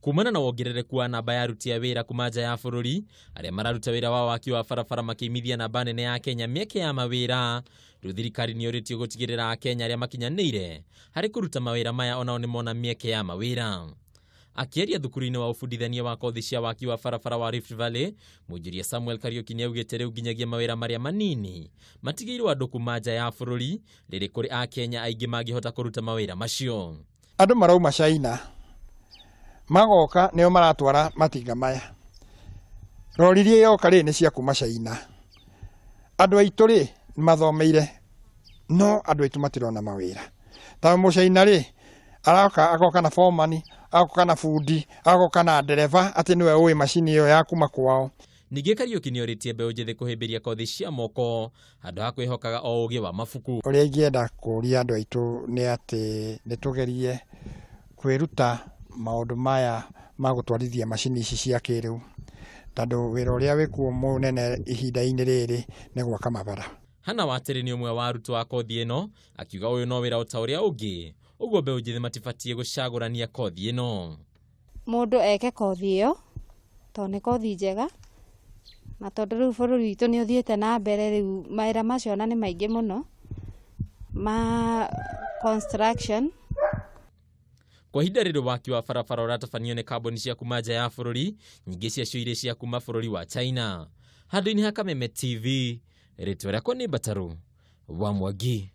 Kumana na wongerereku wa namba ya aruti a wĩra kuma nja ya bũrũri arĩa mararuta wĩra wa waki wa barabara makĩimithia namba nene ya Kenya mĩeke ya mawĩra, rĩu thirikari nĩ yũrĩtio gũtigĩrĩra Akenya arĩa makinyanĩire harĩ kũruta mawĩra maya onao nĩ mona mĩeke ya mawĩra. Akĩaria thukuru-inĩ wa ũbundithania wa kothi cia waki wa barabara wa Rift Valley, Mũnjĩria Samuel Kariuki nĩ augĩte rĩu nginyagia mawĩra marĩa manini matigĩirwo andũ kuma nja ya bũrũri rĩrĩ kũrĩ Akenya aingĩ mangĩhota kũruta mawĩra macio. Andũ marauma China magoka nĩo maratwara matinga maya. Rori iria iroka rĩ nĩ cia kuma China. Andũ aitũ rĩ mathomeire no andũ aitũ matirona mawĩra. Ta mũcaina rĩ aroka agoka na foreman, agoka na bundi, agoka na ndereba atĩ nĩwe ũĩ macini ĩyo ya kuma kwao. Ningĩ Kariũki nĩorĩtie mbeũ njĩthĩ kũhĩmbĩria kothi cia moko handũ ha kwĩhokaga o ũgĩ wa mabuku. Ũrĩa ingĩenda kũria andũ aitũ nĩ atĩ nĩ tũgerie kwĩruta maũndũ maya ma gũtwarithia macini ici cia kĩrĩu, tondũ wĩra ũrĩa wĩkuo mũnene ihinda-inĩ rĩrĩ nĩ gwaka mabara. Hannah Watĩrĩ nĩ ũmwe wa arutwo a kothi ĩno, akiuga ũyũ no wĩra o ta ũrĩa ũngĩ, ũguo mbeũ njĩthĩ matibatiĩ gũcagũrania kothi ĩno. Mũndũ eke kothi ĩyo, tondũ nĩ kothi njega, na tondũ rĩu bũrũri witũ nĩ ũthiĩte na mbere rĩu mawĩra macio ona nĩ maingĩ mũno ma construction. Kwa ihinda rĩrĩ waki wa barabara ũratabanio nĩ kambuni cia kuma nja ya bũrũri, nyingĩ ciacio irĩ cia kuma bũrũri wa China. Handũ-inĩ ha Kameme TV, rĩtwa rĩakwa nĩ Mbatarũ wa Mwangi.